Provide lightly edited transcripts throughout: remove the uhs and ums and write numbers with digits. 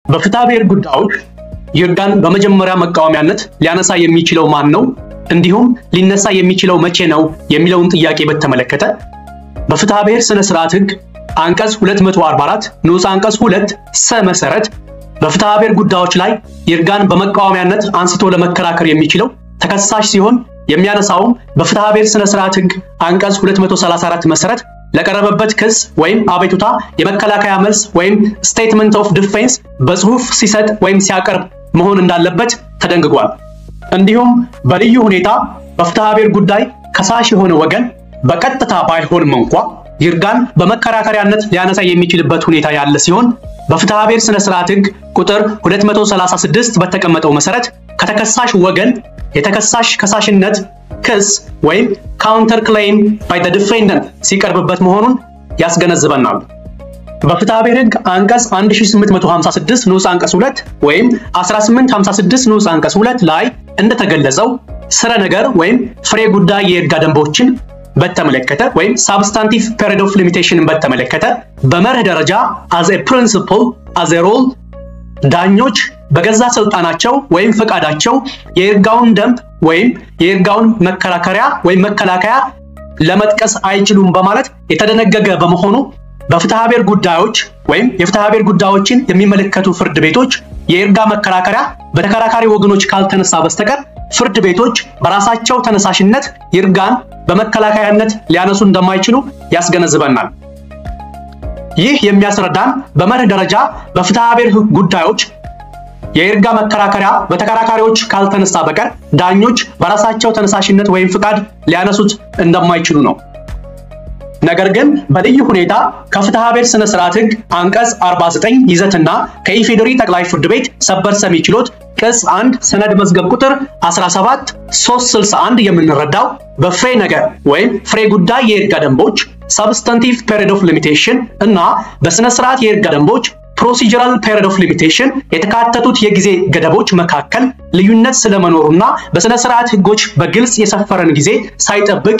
በፍትሐብሔር ጉዳዮች ይርጋን በመጀመሪያ መቃወሚያነት ሊያነሳ የሚችለው ማን ነው፣ እንዲሁም ሊነሳ የሚችለው መቼ ነው የሚለውን ጥያቄ በተመለከተ በፍትሐብሔር ስነ ስርዓት ሕግ አንቀጽ 244 ንዑስ አንቀጽ 2 ሰ መሰረት በፍትሐብሔር ጉዳዮች ላይ ይርጋን በመቃወሚያነት አንስቶ ለመከራከር የሚችለው ተከሳሽ ሲሆን፣ የሚያነሳውም በፍትሐብሔር ስነ ስርዓት ሕግ አንቀጽ 234 መሰረት ለቀረበበት ክስ ወይም አቤቱታ የመከላከያ መልስ ወይም statement of defense በጽሁፍ ሲሰጥ ወይም ሲያቀርብ መሆን እንዳለበት ተደንግጓል። እንዲሁም በልዩ ሁኔታ በፍትሐብሔር ጉዳይ ከሳሽ የሆነ ወገን በቀጥታ ባይሆንም እንኳ ይርጋን በመከራከሪያነት ሊያነሳ የሚችልበት ሁኔታ ያለ ሲሆን፣ በፍትሐብሔር ስነ ስርዓት ሕግ ቁጥር 236 በተቀመጠው መሰረት ከተከሳሽ ወገን የተከሳሽ ከሳሽነት ክስ ወይም counter claim by the defendant ሲቀርብበት መሆኑን ያስገነዝበናል። በፍትሐብሔር ሕግ አንቀጽ 1856 ንዑስ አንቀጽ 2 ወይም 1856 ንዑስ አንቀጽ 2 ላይ እንደተገለጸው ስረ ነገር ወይም ፍሬ ጉዳይ የይርጋ ደንቦችን በተመለከተ ወይም substantive period of limitation ን በተመለከተ በመርህ ደረጃ as a principle, as a rule ዳኞች በገዛ ስልጣናቸው ወይም ፈቃዳቸው የይርጋውን ደንብ ወይም የይርጋውን መከራከሪያ ወይም መከላከያ ለመጥቀስ አይችሉም በማለት የተደነገገ በመሆኑ፣ በፍትሐብሔር ጉዳዮች ወይም የፍትሐብሔር ጉዳዮችን የሚመለከቱ ፍርድ ቤቶች የይርጋ መከራከሪያ በተከራካሪ ወገኖች ካልተነሳ በስተቀር ፍርድ ቤቶች በራሳቸው ተነሳሽነት ይርጋን በመከላከያነት ሊያነሱ እንደማይችሉ ያስገነዝበናል። ይህ የሚያስረዳን በመርህ ደረጃ በፍትሐብሔር ጉዳዮች የይርጋ መከራከሪያ በተከራካሪዎች ካልተነሳ በቀር ዳኞች በራሳቸው ተነሳሽነት ወይም ፍቃድ ሊያነሱት እንደማይችሉ ነው። ነገር ግን በልዩ ሁኔታ ከፍትሐብሔር ስነ ስርዓት ሕግ አንቀጽ 49 ይዘትና ከኢፌዴሪ ጠቅላይ ፍርድ ቤት ሰበር ሰሚ ችሎት ቅጽ 1 ሰነድ መዝገብ ቁጥር 17361 የምንረዳው በፍሬ ነገር ወይም ፍሬ ጉዳይ የይርጋ ደንቦች substantive period of limitation እና በስነ ስርዓት የይርጋ ደንቦች procedural period of limitation የተካተቱት የጊዜ ገደቦች መካከል ልዩነት ስለመኖሩና በስነ ስርዓት ሕጎች በግልጽ የሰፈረን ጊዜ ሳይጠብቅ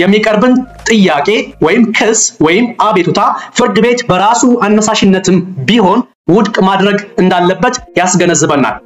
የሚቀርብን ጥያቄ ወይም ክስ ወይም አቤቱታ ፍርድ ቤት በራሱ አነሳሽነትም ቢሆን ውድቅ ማድረግ እንዳለበት ያስገነዝበናል።